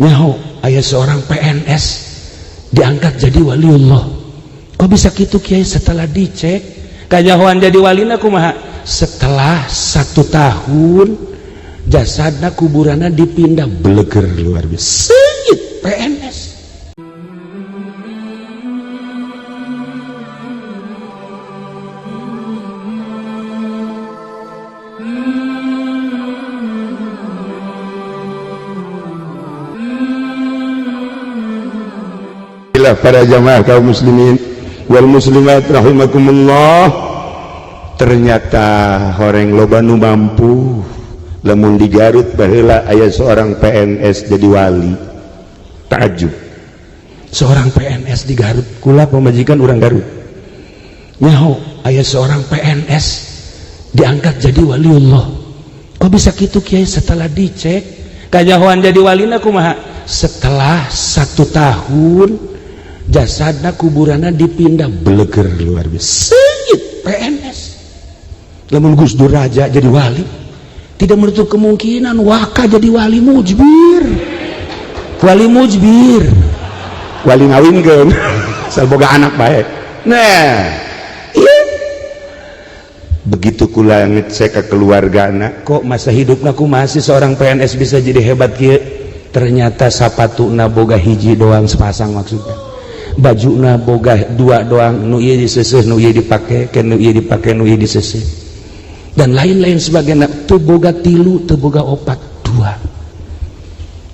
Nyaho aya seorang PNS diangkat jadi waliullah. Kok bisa gitu, Kiai? Setelah dicek kanyahoan jadi walina kumaha, setelah 1 tahun jasadna kuburanna dipindah, beleger luar biasa. Seungit PNS. Para jamaah kaum muslimin wal muslimat rahimakumullah, ternyata horeng loba nu mampu. Lamun di Garut baheula aya seorang PNS jadi wali, takjub. Seorang PNS di Garut, kula pamajikan orang Garut, nyaho aya seorang PNS diangkat jadi waliullah. Kok bisa gitu, Kiai? Setelah dicek kanyahoan jadi walina kumaha, setelah 1 tahun jasadna kuburanna dipindah, beleger luar biasa. Seungit PNS. Lamun Gus Dur Raja jadi wali, tidak menutup kemungkinan waka jadi wali mujbir, wali mujbir. Wali ngawinkeun asal boga anak baik. Nah iya, begitu kula ngecek ke keluargana, kok masa hidupna aku masih seorang PNS bisa jadi hebat kieu? Ternyata sapatuna boga hiji doang, sepasang maksudnya. Bajuna boga dua doang, nu ieu diseuseuh, nu ieu dipake, ke nu ieu dipake, nu ieu diseuseuh, dan lain-lain sebagainya. Teu boga tilu, teu boga opat, dua.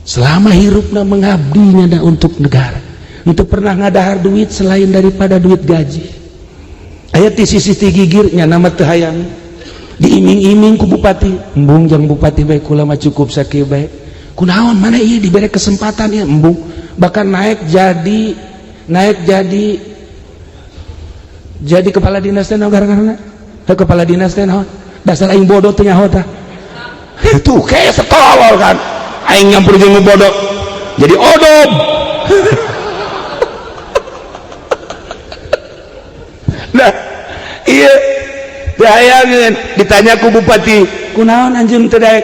Selama hirupna mengabdinya da untuk negara, untuk pernah ngadahar duit selain daripada duit gaji. Aya ti sisi ti gigirnya nama teu hayang diiming-iming ku bupati. Embung jang bupati bae, kula mah cukup sakieu bae. Kunaon mana ieu diberi kesempatan ieu? Embung. Bahkan naik jadi kepala dinas teh gara-gara kepala dinas teh naon? Dasar aing bodoh teh nyaho tah. Itu kayak setolol kan, aing nyampur jeung bodoh jadi odob. Nah iya, bayangin ditanya ku bupati, kunaon anjeun teu daek?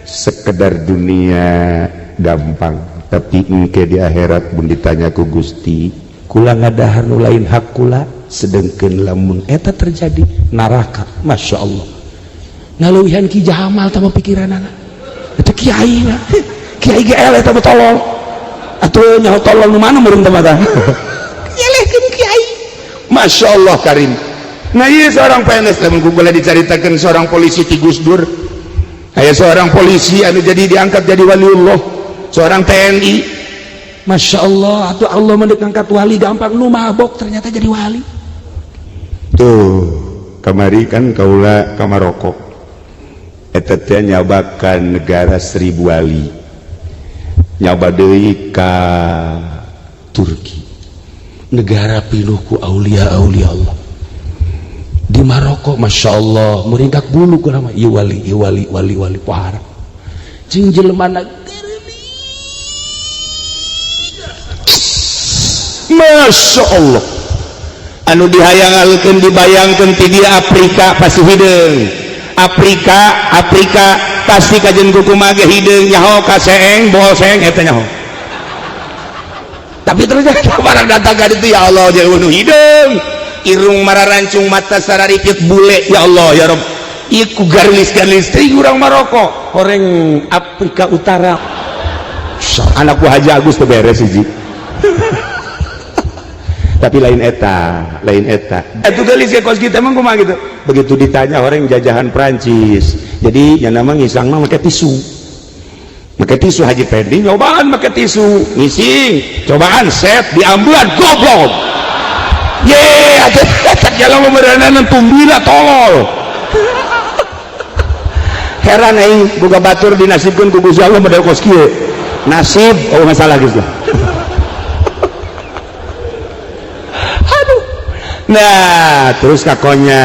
Sekedar dunia gampang, tapi engke di akhirat pun ditanya ku Gusti. Kula ngadahar nu lain hak kula, sedengkeun lamun eta terjadi neraka. Masya Allah, ngaluwihan Ki Jamal tama pikiranana itu. Kiai mah kiai GL eta mah tolol atuh. Nyaho tolol nu mana meureun teh mah tah. Nyelehkeun kiai. Masya Allah karim. Nah iya, seorang PNS, lamun ku boleh diceritakan seorang polisi ti Gus Dur, aya seorang polisi anu jadi diangkat jadi waliullah, seorang TNI. Masya Allah atau Allah mendek ngangkat wali gampang, nu mabok ternyata jadi wali. Tuh kamari kan kaula ka Maroko, eta teh nyabakan negara 1000 wali, nyaba deui ka Turki, negara pinuh ku aulia aulia Allah. Di Maroko, Masya Allah, meringkak bulu ku nama ieu wali, ieu wali, wali, wali pohara jeung jelema. Masya Allah, anu dihayangalkeun, dibayangkeun ti dia Afrika pasti hideung. Afrika, Afrika pasti kajen kukumaha ge hideung, nyaho ka seeng bohol seeng eta nyaho. Tapi ternyata barang datang ka ditu, ya Allah, jeung nu hideung, irung mararancung, mata sararipit, bule. Ya Allah, ya Rob, ieu ku garlis-garlis teh urang Maroko, orang Afrika Utara. Anak ku Haji Agus teu beres hiji, tapi lain eta, lain eta. Itu gelis ya kos kita emang kumaha gitu. Begitu ditanya, orang jajahan Prancis, jadi yang nama ngisang mah pakai tisu, pakai tisu. Haji Pendi nyobaan pakai tisu ngising, cobaan set diambulan, goblok ye atuh cek jalan memerenanan tumbila tolol. Heran aing boga batur dinasibkeun ku Gusti Allah model kos kieu. Nasib, oh masalah gitu. Aduh. Nah terus kakonya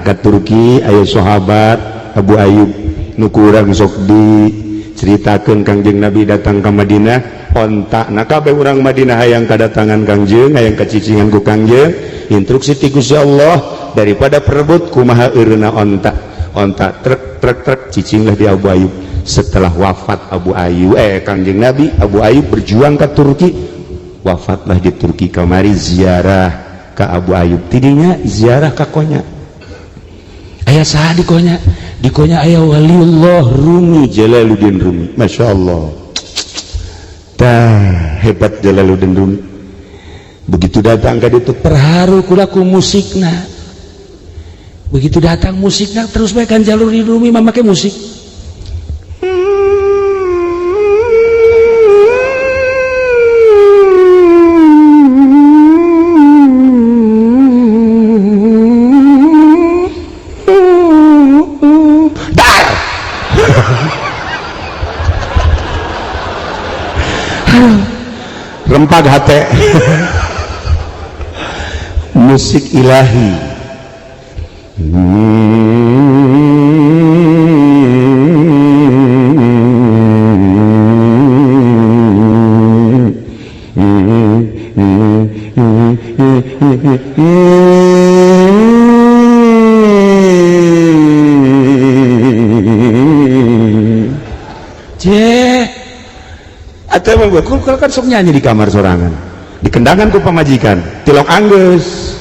ke Turki ayo sahabat Abu Ayyub nu kurang sok diceritakeun Kangjeng Nabi datang ke Madinah, onta. Nah kabeh urang Madinah hayang kedatangan Kangjeng, hayang kacicingan ku Kangjeng. Instruksi ti Gusti Allah, daripada perebut, kumaha eureuna onta? Onta trek trek trek, cicinglah di Abu Ayyub. Setelah wafat Abu Ayyub, Kangjeng Nabi, Abu Ayyub berjuang ke Turki, wafatlah di Turki. Kamari ziarah ke Abu Ayyub, tidinya ziarah ke Konya. Aya saha di Konya? Di Konya aya waliullah Rumi, Jalaluddin Rumi. Masya Allah, tah hebat Jalaluddin Rumi. Begitu datang ke ditu terharu kula ku musikna. Begitu datang musikna terus bae kan jalur di Rumi mah make musik. Dar. Rempag hate. Musik ilahi. Cek atau emang gue kalau kan sok nyanyi di kamar sorangan, dikendangan ku pamajikan tilok anggeus.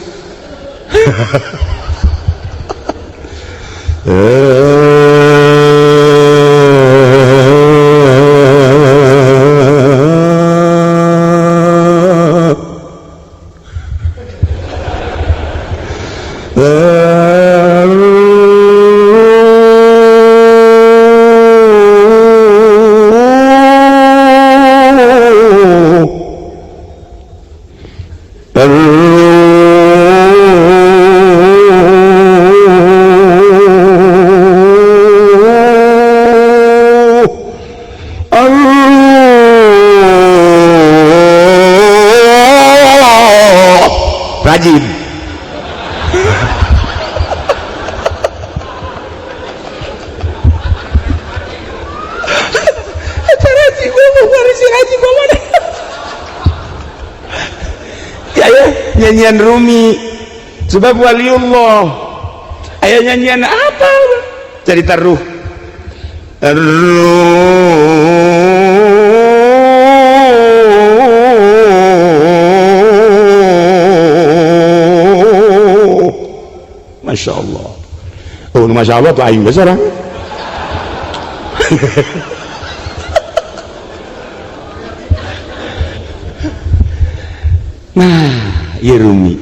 Rajin. Ya, ya, nyanyian Rumi sebab waliullah. Aya nyanyian apa? Cerita ruh. Ruh. Masya Allah. Oh, Masya Allah tuh aing besar. Nah, ya Rumi.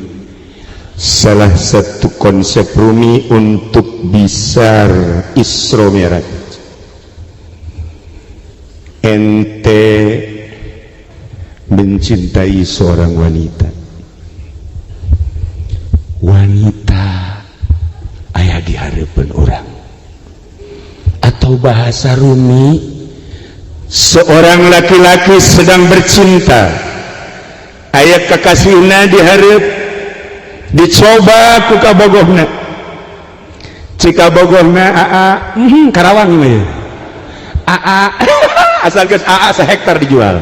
Salah satu konsep Rumi untuk bisa Isra Mi'raj. Ente mencintai seorang wanita. Wanita aya di hareupeun urang. Atau bahasa Rumi, seorang laki-laki sedang bercinta. Aya kekasihna di hareup, dicoba ku kabogohna. Cika bogohna aa, Karawang ini. Aa, asal geus aa sehektar dijual.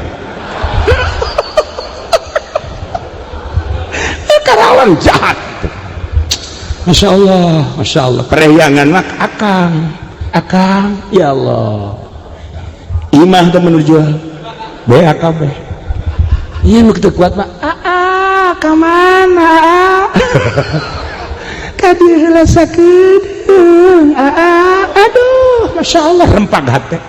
Karawang jahat. Masya Allah, Masya Allah. Perahyangan mah akang, akang, ya Allah. Imah teh menurut jual, BAKB. Iya nu kitu kuat mah. Aa, ka mana? Ka dieu heula sakedeung. Aa, aduh, Masya Allah, rempag hate.